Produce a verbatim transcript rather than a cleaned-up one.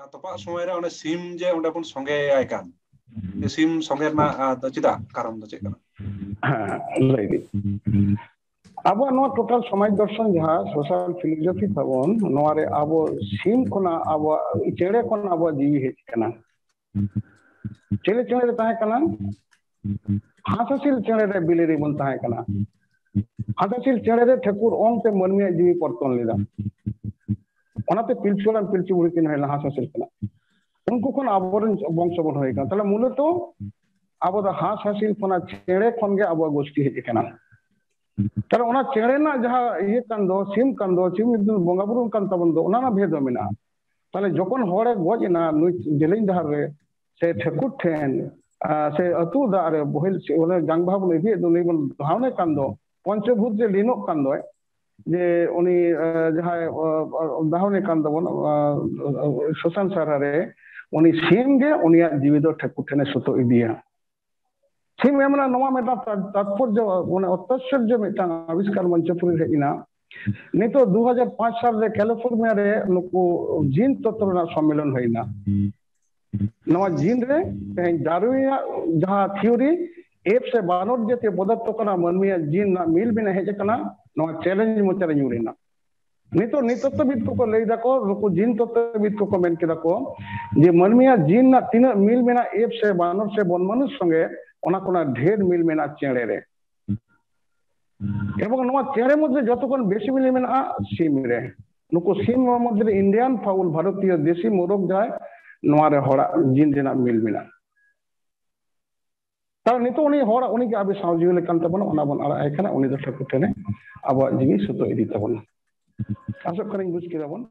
ᱛᱚᱯᱟᱜ ᱥᱚᱢᱚᱭ ᱨᱮ ᱚᱸᱰᱮ ᱥᱤᱢ ᱡᱮ ᱚᱸᱰᱮ ᱵᱚᱱ ᱥᱚᱸᱜᱮ ᱟᱭ ᱠᱟᱱ, ᱡᱮ ᱥᱤᱢ ᱥᱚᱸᱜᱮ ᱨᱮᱱᱟᱜ, ᱟᱸ, ᱫᱚ ᱪᱮᱫᱟᱜ ᱠᱟᱨᱚᱱ ᱫᱚ ᱪᱮᱫ ᱠᱟᱱᱟ? ᱦᱮᱸ, ᱞᱟᱹᱭ ᱫᱟᱹᱧ᱾ ᱟᱵᱚᱣᱟᱜ ᱱᱚᱣᱟ ᱴᱳᱴᱟᱞ ᱥᱚᱢᱟᱡᱽ ᱫᱚᱨᱥᱚᱱ ᱡᱟᱦᱟᱸ ᱥᱳᱥᱟᱞ ᱯᱷᱤᱞᱳᱡᱚᱯᱷᱤ ᱛᱟᱵᱚᱱ, ᱱᱚᱣᱟ ᱨᱮ ᱟᱵᱚ ᱥᱤᱢ ᱠᱷᱚᱱᱟᱜ ᱟᱵᱚᱣᱟᱜ ᱪᱮᱬᱮ ᱠᱷᱚᱱ ᱟᱵᱚᱣᱟᱜ ᱡᱤᱣᱤ ᱦᱮᱡ ᱟᱠᱟᱱᱟ᱾ ᱪᱮᱬᱮ ᱪᱮᱬᱮ ᱨᱮ ᱛᱟᱦᱮᱸ ᱠᱟᱱᱟ, ᱦᱟᱸᱥ ᱦᱟᱹᱥᱤᱞ ᱪᱮᱬᱮ ᱨᱮ ᱵᱤᱞᱤ ᱨᱮᱵᱚᱱ ᱛᱟᱦᱮᱸ ᱠᱟᱱᱟ᱾ ᱦᱟᱸᱥ ᱦᱟᱹᱥᱤᱞ ᱪᱮᱬᱮ ᱨᱮ ᱴᱷᱟᱹᱠᱩᱨ ᱚᱝ ᱛᱮ ᱢᱟᱹᱱᱢᱤᱭᱟᱜ ᱡᱤᱣᱤ ᱯᱚᱨᱛᱚᱱ ᱞᱮᱫᱟ᱾ ᱚᱱᱟᱛᱮ ᱯᱤᱞᱪᱩ ᱦᱟᱲᱟᱢ ᱯᱤᱞᱪᱩ ᱵᱩᱲᱦᱤ ᱠᱤᱱ ᱦᱩᱭ ᱞᱮᱱᱟ ᱦᱟᱸᱥ ᱦᱟᱹᱥᱤᱞ ᱠᱷᱚᱱᱟᱜ᱾ ᱩᱱᱠᱩ ᱠᱷᱚᱱ ᱟᱵᱚᱨᱮᱱ ᱵᱚᱝᱥᱚ ᱵᱚᱱ ᱦᱩᱭ ᱠᱟᱱᱟ᱾ ᱛᱟᱦᱞᱮ ᱢᱩᱞᱚᱛᱚ ᱟᱵᱚ ᱫᱚ ᱦᱟᱸᱥ ᱦᱟᱹᱥᱤᱞ ᱠᱷᱚᱱᱟᱜ ᱪᱮᱬᱮ ᱠᱷᱚᱱ ᱜᱮ ᱟᱵᱚᱣᱟᱜ ᱜᱳᱥᱴᱤ ᱦᱮᱡ ᱟᱠᱟᱱᱟ᱾ ᱛᱟᱦᱞᱮ ᱚᱱᱟ ᱪᱮᱬᱮ ᱨᱮᱱᱟᱜ ᱡᱟᱦᱟᱸ ᱤᱭᱟᱹ ᱠᱟᱱ ᱫᱚ, ᱥᱤᱢ ᱠᱟᱱ ᱫᱚ, ᱥᱤᱢ ᱵᱚᱸᱜᱟ ᱵᱩᱨᱩ ᱠᱟᱱ ᱛᱟᱵᱚᱱ ᱫᱚ, ᱚᱱᱟ ᱨᱮᱱᱟᱜ ᱵᱷᱮᱫ ᱫᱚ ᱢᱮᱱᱟᱜᱼᱟ᱾ ᱛᱟᱦᱞᱮ ᱡᱚᱠᱷᱚᱱ ᱦᱚᱲᱮ ᱜᱚᱡ ᱮᱱᱟ ᱱᱩᱭ ᱡᱮᱞᱮᱧ ᱰᱟᱦᱟᱨ ᱨᱮ, ᱥᱮ ᱴᱷᱟᱹᱠᱩᱨ ᱴᱷᱮᱱ, ᱟᱨ ᱥᱮ ᱟᱹᱛᱩ ᱫᱟᱜ ᱨᱮ ᱵᱚᱦᱮᱞ ᱥᱮ ᱚᱱᱮ ᱡᱟᱝ ᱵᱟᱦᱟ ᱵᱚᱱ ᱤᱫᱤᱭᱮᱫ ᱫᱚ, ᱩᱱᱤ ᱵᱚᱱ ᱫᱷᱟᱣᱱᱮ ᱠᱟᱱ ᱫᱚ, ᱯᱚᱧᱪᱚᱵᱷᱩᱛ ᱡᱮ ᱞᱤᱱᱚᱜ ᱠᱟᱱ ᱫᱚᱭ, ᱡᱮ ᱩᱱᱤ, ᱟᱸ, ᱡᱟᱦᱟᱸᱭ, ᱟᱸ, ᱫᱷᱟᱣᱱᱮ ᱠᱟᱱ ᱫᱚᱵᱚᱱ, ᱟᱸ, ᱥᱚᱥᱟᱱ ᱥᱟᱨᱟ ᱨᱮ, ᱩᱱᱤ ᱥᱤᱢ ᱜᱮ ᱩᱱᱤᱭᱟᱜ ᱡᱤᱣᱤ ᱫᱚ ᱴᱷᱟᱹᱠᱩᱨ ᱴᱷᱮᱱᱮ ᱥᱩᱛᱩᱜ ᱤᱫᱤᱭᱟ᱾ ᱥᱤᱢ ᱮᱢ ᱨᱮᱱᱟᱜ ᱱᱚᱣᱟ ᱢᱤᱫᱴᱟᱝ ᱛᱟ-, ᱛᱟᱛᱯᱚᱨᱡᱚ, ᱢᱟᱱᱮ ᱚᱛᱟᱥᱪᱚᱨᱡᱚ ᱢᱤᱫᱴᱟᱝ ᱟᱵᱤᱥᱠᱟᱨ ᱢᱚᱧᱪᱚᱯᱩᱨᱤ ᱨᱮ ᱦᱮᱡ ᱮᱱᱟ᱾ ᱱᱤᱛᱚᱜ ᱫᱩ ᱦᱟᱡᱟᱨ ᱯᱟᱸᱪ ᱥᱟᱞ ᱨᱮ ᱠᱮᱞᱤᱯᱷᱳᱨᱱᱤᱭᱟ ᱨᱮ ᱱᱩᱠᱩ ᱡᱤᱱ ᱛᱚᱛᱛᱚ ᱨᱮᱱᱟᱜ ᱥᱚᱢᱢᱮᱞᱚᱱ ᱦᱩᱭ ᱮᱱᱟ᱾ ᱱᱚᱣᱟ ᱡᱤᱱ ᱨᱮ ᱛᱮᱦᱮᱧ ᱰᱟᱨᱣᱤᱱᱟᱜ ᱡᱟᱦᱟᱸ ᱛᱷᱤᱣᱨᱤ, ᱮᱯ ᱥᱮ ᱵᱟᱱᱚᱨ ᱡᱟᱹᱛᱤᱭᱚ ᱯᱚᱫᱟᱨᱛᱷᱚ ᱠᱟᱱᱟ, ᱢᱟᱹᱱᱢᱤᱭᱟᱜ ᱡᱤᱱ ᱨᱮᱱᱟᱜ ᱢᱤᱞ ᱢᱮᱱᱟᱜ ᱦᱮᱡ ᱟᱠᱟᱱᱟ, ᱱᱚᱣᱟ ᱪᱮᱞᱮᱧᱡᱽ ᱢᱚᱪᱟ ᱨᱮ ᱧᱩᱨ ᱮᱱᱟ᱾ ᱱᱤᱛᱚᱜ ᱱᱤᱛᱚᱛᱛᱚᱵᱤᱫ ᱠᱚᱠᱚ ᱞᱟᱹᱭ ᱫᱟᱠᱚ, ᱱᱩᱠᱩ ᱡᱤᱱ ᱛᱚᱛᱛᱚᱵᱤᱫ ᱠᱚᱠᱚ ᱢᱮᱱ ᱠᱮᱫᱟ ᱠᱚ ᱡᱮ ᱢᱟᱹᱱᱢᱤᱭᱟᱜ ᱡᱤᱱ ᱨᱮᱱᱟᱜ ᱛᱤᱱᱟᱹᱜ ᱢᱤᱞ ᱢᱮᱱᱟᱜᱼᱟ ᱮᱯ ᱥᱮ ᱵᱟᱱᱚᱨ ᱥᱮ ᱵᱚᱱ ᱢᱟᱹᱱᱩᱥ ᱥᱚᱸᱜᱮ, ᱚᱱᱟ ᱠᱷᱚᱱᱟᱜ ᱰᱷᱮᱨ ᱢᱤᱞ ᱢᱮᱱᱟᱜᱼᱟ ᱪᱮᱬᱮ ᱨᱮ᱾ ᱮᱵᱚᱝ ᱱᱚᱣᱟ ᱪᱮᱬᱮ ᱢᱚᱫᱽᱫᱷᱮ ᱡᱚᱛᱚ ᱠᱷᱚᱱ ᱵᱮᱥᱤ ᱢᱤᱞ ᱢᱮᱱᱟᱜᱼᱟ ᱥᱤᱢ ᱨᱮ᱾ ᱱᱩᱠᱩ ᱥᱤᱢ ᱱᱚᱣᱟ ᱢᱚᱫᱽᱫᱷᱮ ᱨᱮ ᱤᱱᱰᱤᱭᱟᱱ ᱯᱷᱟᱣᱩᱞ, ᱵᱷᱟᱨᱚᱛᱤᱭᱚ ᱫᱮᱥᱤ ᱢᱳᱨᱚᱜ ᱡᱟᱦᱟᱸᱭ, ᱱᱚᱣᱟ ᱨᱮ ᱦᱚᱲᱟᱜ ᱡᱤᱱ ᱨᱮᱱᱟᱜ ᱢᱤᱞ ᱢᱮᱱᱟᱜᱼᱟ᱾ ᱛᱟᱦᱞᱮ ᱱᱤᱛᱚᱜ ᱩᱱᱤ ᱦᱚᱲ, ᱩᱱᱤ ᱜᱮ ᱟᱵᱚ ᱥᱟᱶ ᱡᱤᱣᱤ ᱞᱮᱠᱟᱱ ᱛᱟᱵᱚᱱᱟ, ᱚᱱᱟ ᱵᱚᱱ ᱟᱲᱟᱜ ᱟᱭ ᱠᱟᱱᱟ, ᱩᱱᱤ ᱫᱚ ᱴᱷᱟᱹᱠᱩᱨ ᱴᱷᱮᱱᱮ ᱟᱵᱚᱣᱟᱜ ᱡᱤᱣᱤ ᱥᱩᱛᱩᱜ ᱤᱫᱤ ᱛᱟᱵᱚᱱᱟ᱾ ᱟᱥᱚᱜ ᱠᱟᱹᱱᱟᱹᱧ ᱵᱩᱡᱽ ᱠᱮᱫᱟ ᱵᱚᱱ᱾